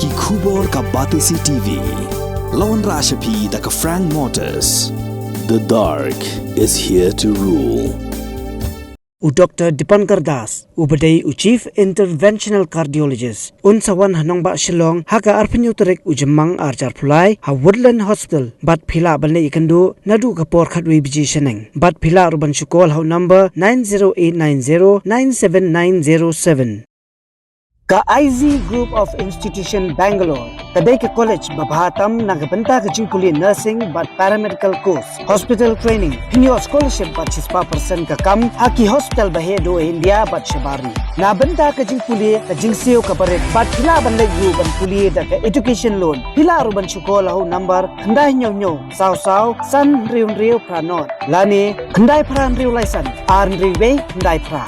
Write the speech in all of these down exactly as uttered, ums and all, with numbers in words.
Ki khubor ka Batesi T V. La wanrah sha phi da ka Frank Motors. The dark is here to rule. U Doctor Dipankar Das, u ba dei u Chief Interventional Cardiologist, un sa wan ha nongbah Shillong ha ka arphew tarik u Jymmang arhajar arphew lai ha Woodland Hospital, bad phi lah ban leit ïakynduh naduh ka por khatwei baje shaneng. Bad phi lah ruh ban shu call ha u number nine zero eight nine zero nine seven nine zero seven. Ka I Z Group of Institution Bangalore ka dei ka college ba bha tam na ka bynta ka jingpule nursing bad paramedical course, hospital training, pynïoh scholarship bad shispah percent ka kam ha ki hospital ba heh duh ha India bad shabar ri. Na bynta ka jingpule ka jingsiew ka barit bad phi lah ban leit ruh ban pule da ka education loan, phi lah ruh ban shu call ha u number khyndai hynñiew hynñiew saw saw san hynriew hynriew phra nod lane khyndai phra hynriew lai san ar hynriew wei khyndai phra.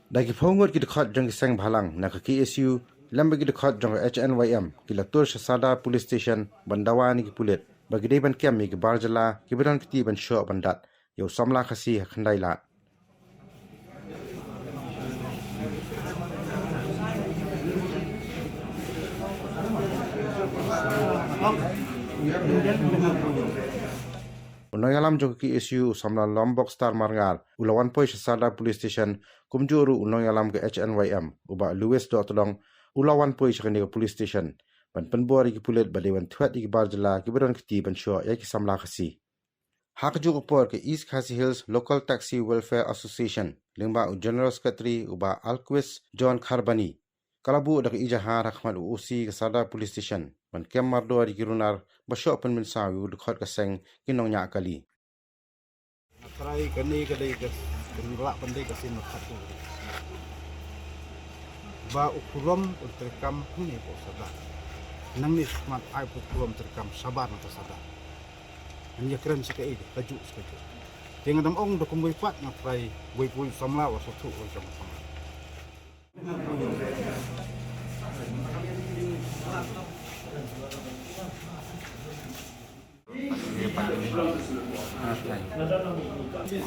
Da ki phew ngut ki dkhot jong ki seng bhalang na ka K S U lem bad ki dkhot jong ka H N Y M ki la tur sha Sadar Police Station ban dawa na ki pulit ba ki dei ban kem ïa ki bar jylla kiba don kti ban shoh ban dat ïa u samla Khasi ha Khyndai Lad. U nongïalam jong ka K S U u samla Lombok Star Marngar u la wan poi sha Sadar Police Station, kumjuh ruh u nongïalam ka H N Y M u bah Louis Dohtdong u la wan poi sha kane ka police station ban pynbor ïa ki pulit ba dei ban thwet ïa ki bar jylla kiba don kti ban shoh ïa ki samla Khasi. Ha kajuh ka por ka East Khasi Hills Local Taxi Welfare Association lyngba u General Secretary u bah Alquist John Kharbani ka la buh da ka ijahar ha khmat u O C ka Sadar Police Station ban kem mardor ïa ki runar ba shoh pynmynsaw ïa u dkhot ka seng ki nongñiah kali. Trai kane ka dei ka, ka lah ban dei ka sien ba khat ba u kurom u treikam hangne hapoh Sadar. Nangne shakhmat ai u kurom treikam shabar na ka Sadar. Ngan ïakren sa kaei, kajuh sa kajuh. Te nga dang ong da kumwei pat nga trai wei poi samla wa sothu wa jong samla.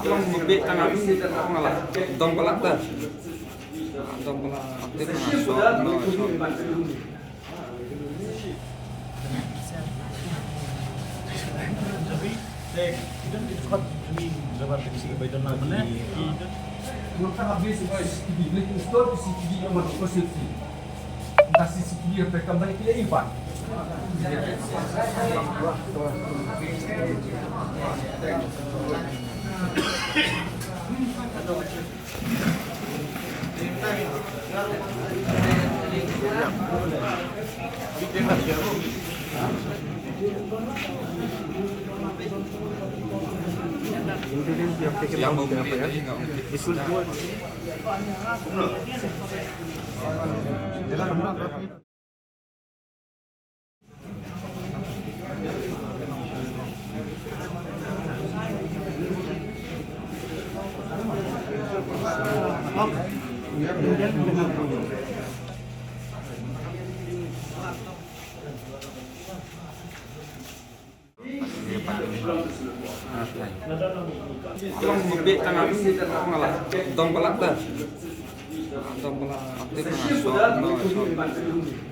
Along mo bit tang a, ngala dong balak ta. Dong balak, tang a so, no so. Along mo bit tang a, ngala dong balak ta. Dong balak ta, tang a so, no so.